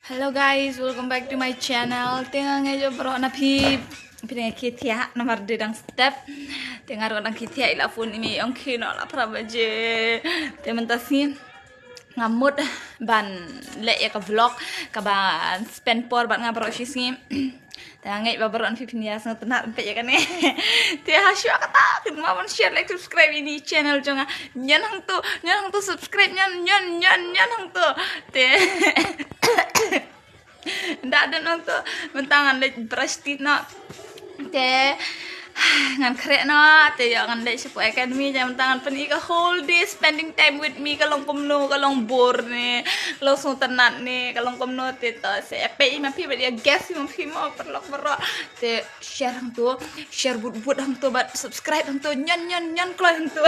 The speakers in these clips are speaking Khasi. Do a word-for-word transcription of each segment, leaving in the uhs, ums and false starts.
Hello guys, welcome back to my channel. Te nga ngeit ba baroh na phi phi dang khie thiah namar dei dang step. Te nga ruh dang khie thiah, i la phone i mi ong khie noh la phra baje. Te mynta sngi nga mut ban leh ïa ka vlog kaban spend por bad nga baroh shi sngi. Te nga ngeit ba baroh na phi phin ïa sngewtynnat ban peit ïa kane. Te ha shuwa kata kynmaw ban share, like, subscribe ïa ine i channel jong nga. Ñion hangto, ñion hangto subscribe, ñion, ñion, ñion, ñion hangto. Te nda don hangto, mynta ngan leit brush teeth noh. Te ngan khreh noh, te ïoh ngan leit shapoh academy, te mynta ngan pyni ka whole day spending time with me, ka long kumno, ka long bore ne, ka long sngewtynnat ne, ka long kumno, te to sa ïa peit ma phi bad ïa guess ma phi mo paralok baroh. Te share hangto, share but but hangto bad subscribe hangto, ñion ñion ñion kloi hangto.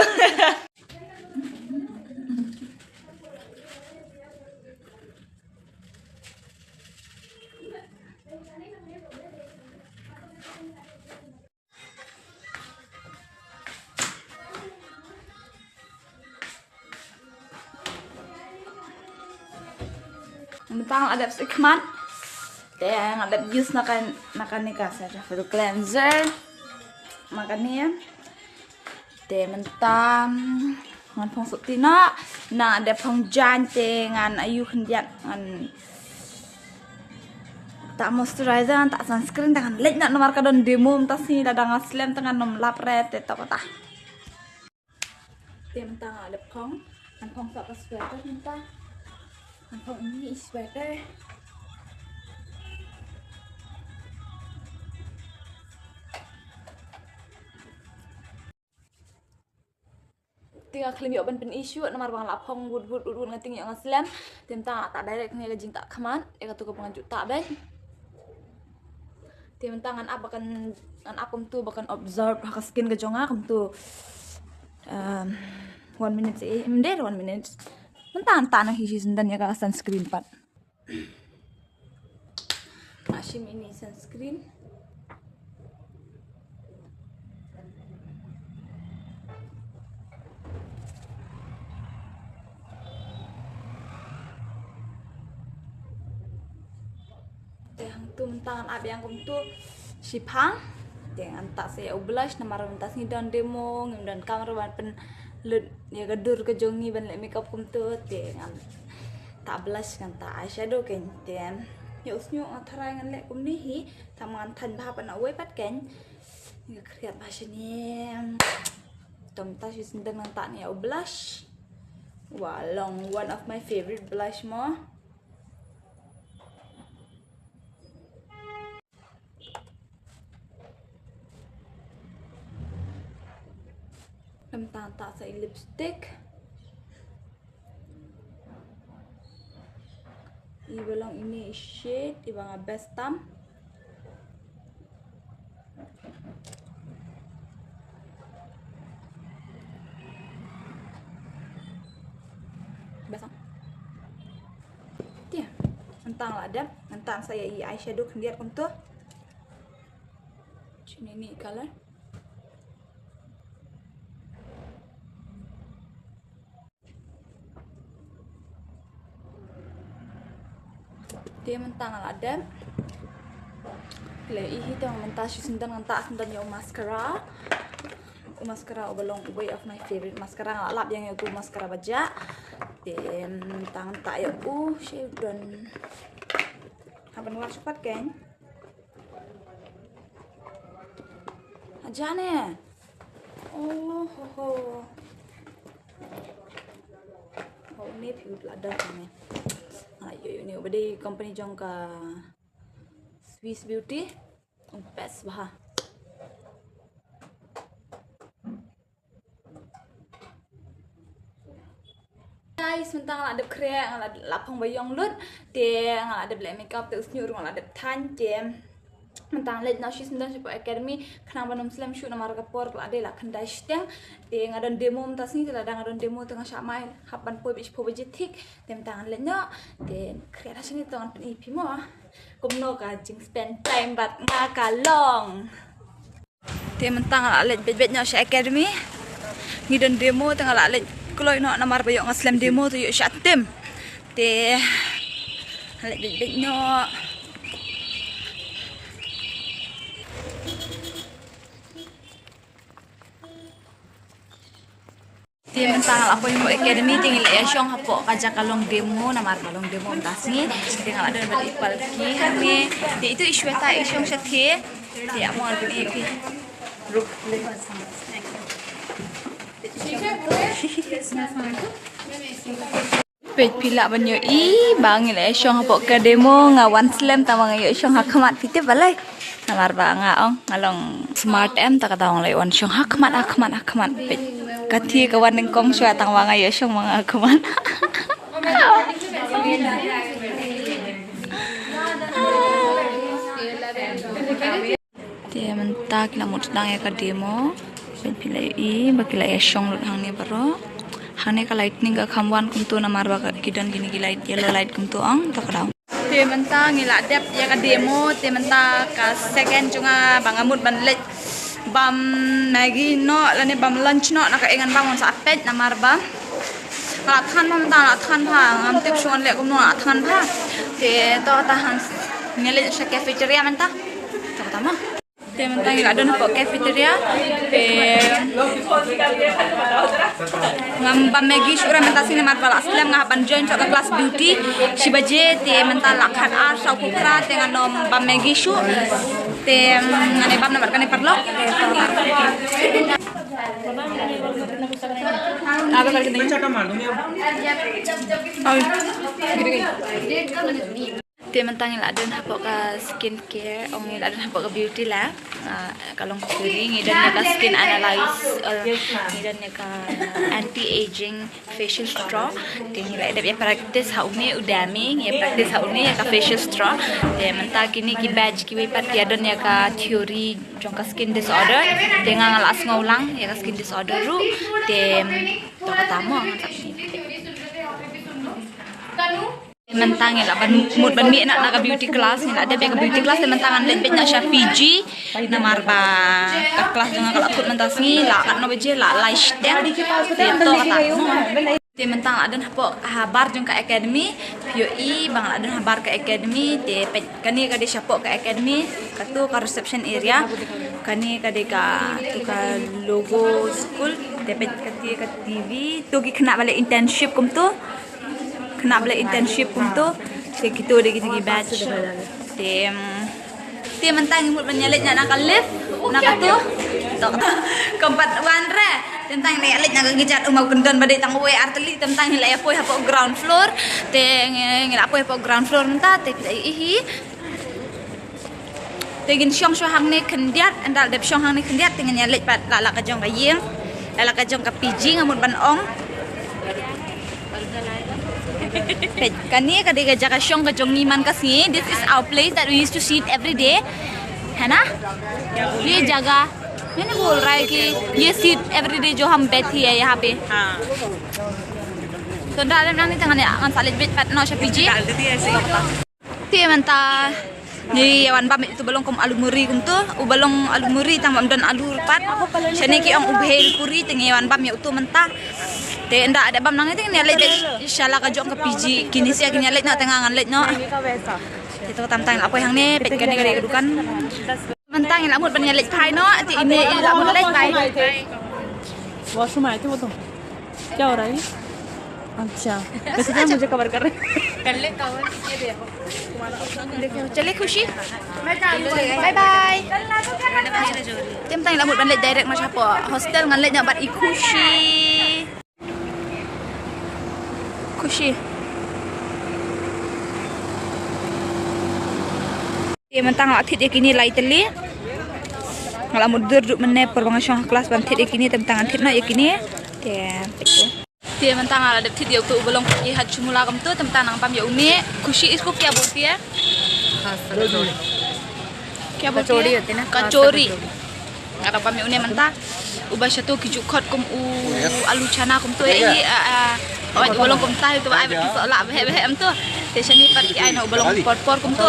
Mynta nga la dep sait khmat. Te nga la dep use na ka, na kane ka Cetaphil cleanser. Ma kane. Te mynta ngan phong sohti noh, nga dep phong jaiñ te ngan ïoh khyndiat ngan ta moisturizer, ngan ta sunscreen, te ngan leit noh namar ka don demo mynta sngi, lada nga slem te ngan ym lap re, te to kata. Te mynta nga la dep phong, ngan phong sa ka sweater mynta. Ngan phong ine i sweater. Te nga khlem ïoh ban pyni shuh namar ba nga la phong wut wut wut wut, nga teng ïoh nga slem. Te mynta nga ta direct ïa ka jingtah khmat, ïa kato kaba nga ju tah beit. Te mynta ngan ap ba kan, ngan ap kumto ba kan absorb ha ka skin ka jong nga kumto, um, one minute, eh, ym dei one minute. Mynta ngan tah na hi shisyndon ïa ka sunscreen pat. Nga shim ine i sunscreen. Te hangto mynta ngan ap ïa nga kumto shiphang. Te ngan tah sa ïa u blush namar mynta sngi don demo, ngim donkam ruh ban pynlut ïa ka dur ka jong ngi ban leh makeup kumto. Te ngan tah blush, ngan tah eyeshadow kein. Te ïa u shñiuh nga tharai ngan leh kumne hi, tang ba ngan thaiñ bha pat na uwei pat kein. Nga khriat bha shane. Te mynta shisyndon ngan tah ne ïa u blush. Wa long one of my favorite blush mo. Te mynta ngan tah sa i lipstick. Iba long ine i shade iba nga best tam. Best tam. Te mynta nga la dep, mynta ngan sa ïa i eyeshadow khyndiat kumto. Shane ine i color. Te mynta nga la dep. Leh i hi te mynta shisyndon ngan tah syndon ïa u mascara. U mascara uba long uwei of my favorite mascara, nga la lap ïa nga ïa u mascara ba jah. Te mynta ngan tah ïa u, shu don. Hap ban wad shuh pat kein. Hajan eh. Oh ho ho. Oh, une phi ut la da ne. Ayo, une uba dei company jong ka Swiss Beauty. Best bha. Guys, mynta nga la dep khreh, nga la, la phong ba ïong lut, te nga la dep leh makeup, te u shñiuh ruh nga la dep thaiñ, te mynta nga leit noh shisyndon shapoh academy, khnang ban ym slem shuh namar ka por ka la dei la khyndai shiteng, te nga don demo mynta sngi, te lada nga don demo te nga shah mai, hap ban poi bad shiphew baje thik, te mynta nga leit noh, te khreh ha shane to ngan pyni phi mo kumno ka jing spend time bad nga ka long. Te mynta nga la leit beit beit noh sha academy. Ngi don demo te nga la leit kloi noh namar ba ïoh nga slem demo te ïoh shah tim. Te Leit beit beit noh. Te mynta nga la poi hapoh academy, te ngi la ïa shong hapoh ka jaka long demo, namar ka long demo mynta sngi. Te nga la don bad i Palki hangne. Te itu i Shweta i shong shatei. Te amo ar bad i ki. Peit phi lah ban ïohi ba ngi la ïa shong hapoh ka demo, nga wan slem tang ba nga ïoh shong ha khmat, phi tip balei? Namar ba nga ong nga long smart em, ta kata ong la ïoh wan shong ha khmat, ha khmat, ha khmat. Peit ka thie ka wan nyngkong shuwa tang ba nga ïoh shong ma nga ha khmat. Te mynta ki la mut sdang ïa ka demo. Peit phi la ïohi ba ki la ïa shong lut hangne baroh. Hangne ka lightning ka kham wan kumto namar ba ki don kine ki light, yellow light kumto ong, to ka daw. Te mynta ngi la dep ïa ka demo, te mynta ka second jong nga ba nga mut ban leit bam Maggi noh lane bam lunch noh, na ka engan bam ngan sa peit namar ba nga la thngan bha mynta, nga la thngan bha, ngam tip shu ngan leh kumno, nga la thngan bha. Te to kata, ngan leit sha cafeteria mynta. To kata mo. Te mynta ngi la don hapoh cafeteria. Te ngam bam Maggi shuh re mynta sngi namar ba la slem, nga hap ban join shuh ka class beauty shi baje. Te mynta la khat ar saw phew phra, te ngan ym bam Maggi shuh. Te ngan ïa bam namar kane paralok. Te mynta ngi la don hapoh ka skin care, ong ngi la don hapoh ka beauty la. Ah, ka long theory, ngi don ïa ka skin analyze, eh, ngi don ïa ka anti aging facial straw. Te ngi la dep ïa practice ha une u dami, ngi ïa practice ha une ïa ka facial straw. Te mynta kine ki batch kiwei pat ki ïa don ïa ka theory jong ka skin disorder. Te nga nga la sngew lang ïa ka skin disorder ruh. Te to kata mo ngan sa Mynta ngi la ban mut ban mih na, na ka beauty class, ngi la dep ïa ka beauty class, te mynta ngan leit beit na sha Fiji, namar ba ka class jong nga ka la kut mynta sngi, la kat no baje, la lai shiteng, te to kata. Te mynta nga la don hapoh habar jong ka academy, phi ïohi ba nga la don habar ka academy, te peit kane ka dei shapoh ka academy, kato ka reception area, kane ka dei kato ka logo school, te peit kata ka T V, to ki khynnah ba leh internship kumto. Khynnah ba leh internship kumto. Te kito dei kito ki batch. Te, mm, te mynta ngi mut ban ïa leit na, na ka lift, na kato. To, to. Kam pat wan re. Te mynta ngi ïa leit na ka kjat, um, u kyndon ba dei tang uwei ar tylli. Te mynta ngi la ïa poi hapoh ground floor. Te ngi, ngi la poi hapoh ground floor mynta, te phi la ïohi. Te ngin shong shuwa hangne khyndiat, ynda la dep shong hangne khyndiat, te ngin ïa leit pat la, la ka jong ka ïing, la, la ka jong ka P G nga mut ban ong. Peit, kane ka dei ka jaka shong ka jong ngi man ka sngi. This is our place that we used to sit every day. Hai na? Ye jaga maine bol raha hai ki ye seat every day jo hum baithte hai yahan pe. To ynda la dep nangne te ngan, ngan sa leit beit pat noh sha P G. Te mynta ngi ïa wan bam ïa uto ba long kum alu muri kumto, uba long alu muri tang bam don alu pat. Shane ki ong u bhel puri, te ngi ïa wan bam ïa uto mynta. Te ynda la dep bam nangne te ngin ïa leit sha la ka jong ka P G, kine sha kin ïa leit noh te nga ngan leit noh. Te to mynta ngi la poi hangne, peit kane ka dei ka dukan. Mynta ngi la mut ban ïa leit phai noh, te ine i la mut leit phai. वॉशरूम आए थे वो तो। क्या हो रहा है ये? अच्छा। वैसे क्या मुझे कवर कर रहे हैं? चले खुशी, bye bye. Te mynta ngi la mut ban leit direct noh shapoh hostel, ngan leit noh bad i Khushi. Khushi. Te mynta nga la thied ïa kine lai tylli. Nga la mutdur ruh mynne por ba nga shong ha klas ban thied ïa kine, te mynta ngan thied noh ïa kine. Te Te mynta nga la dep thied ïa uto uba long ki Hajmola kumto, te mynta nang bam ïa une. Khushi, इसको क्या बोलती है? क्या बोलती है? कचौड़ी होती है ना, खास कचौड़ी। Nga dang bam ïa une mynta. Uba shato ki ju khot kum u alu chana kumto, eh, i, ah, ah. Uba long kumta, uto ba ai ba ki soh lah bha bha kumto. Te shane pat ki ai na uba long por por kumto.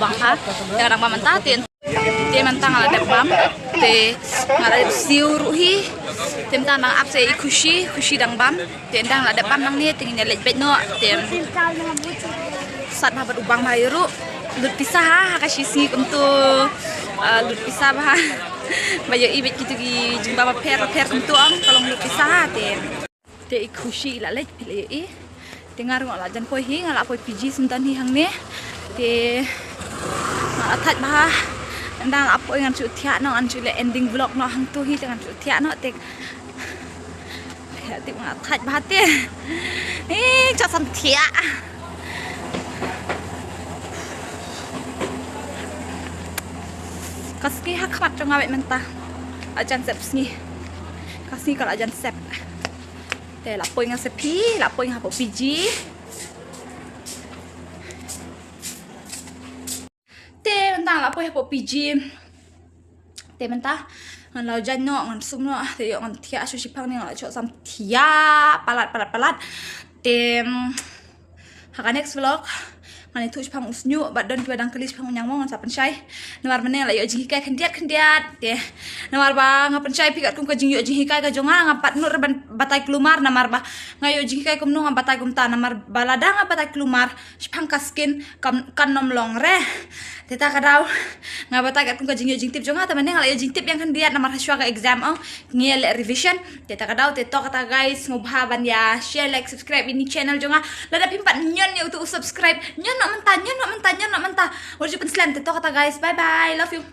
Bang ha. Te nga dang bam mynta te Te mynta nga la dep bam, te nga la dep siew ruh hi. Te mynta nang ap sa i Khushi, Khushi dang bam. Te ynda nga la dep bam nangne, te ngin ïa leit beit noh. Te Sat bha bad u bang bha ïa ruh. Lut pisa ha, ha ka shi sngi kumto. Ah, lut pisa bha. Ba ïohi bad kito ki jingbam bapher bapher kumto ong ka long lut pisa ha te. Te i khushi i la leit phi la ïohi. Te nga ruh nga la jan poi hi, nga la poi P G syndon hi hangne. Te nga la thait bha. Ynda nga la poi ngan shu thiah noh, ngan shu leh ending vlog noh hangto hi te ngan shu thiah noh te. Ïa, te nga thait bha te. Eh, cha sam thiah. Ka sngi ha khmat jong nga bad mynta. La jan sep sngi. Ka sngi ka la jan sep. Te la poi nga sep hi, la poi nga hapoh P G. Te mynta la poi hapoh P G. Te mynta ngan la jan noh, ngan sum noh, te ïoh ngan thiah shu shipang ne ngan la chok sam thiah palat palat palat. Te mm, ha ka next vlog ngan ïathuh shipang u shñiuh bad don kiba dang kylli shipang u ñiangmong ngan sa pynshai. Namar mynne la ïoh jinghikai khyndiat khyndiat. Te namar ba nga pynshai phi katkum ka jingïoh jinghikai ka jong nga, nga pat nud re ban batai kulmar namar ba nga ïoh jinghikai kumno nga batai kumta namar ba lada nga batai kulmar shipang ka skin kan nym long re. Te ta ka daw nga batai katkum ka jingïoh jingtip jong nga, te mynne nga la ïoh jingtip biang khyndiat namar ha shuwa ka exam ong ngi leh revision. Te ta ka daw te to kata guys, sngewbha ban ïa share, like, subscribe ïa ini channel jong nga. Lada phim pat ñion ïa uto u subscribe, ñion noh mynta, ñion noh mynta, ñion noh mynta. Wat ju pynslem. Te to kata guys, bye bye, love you.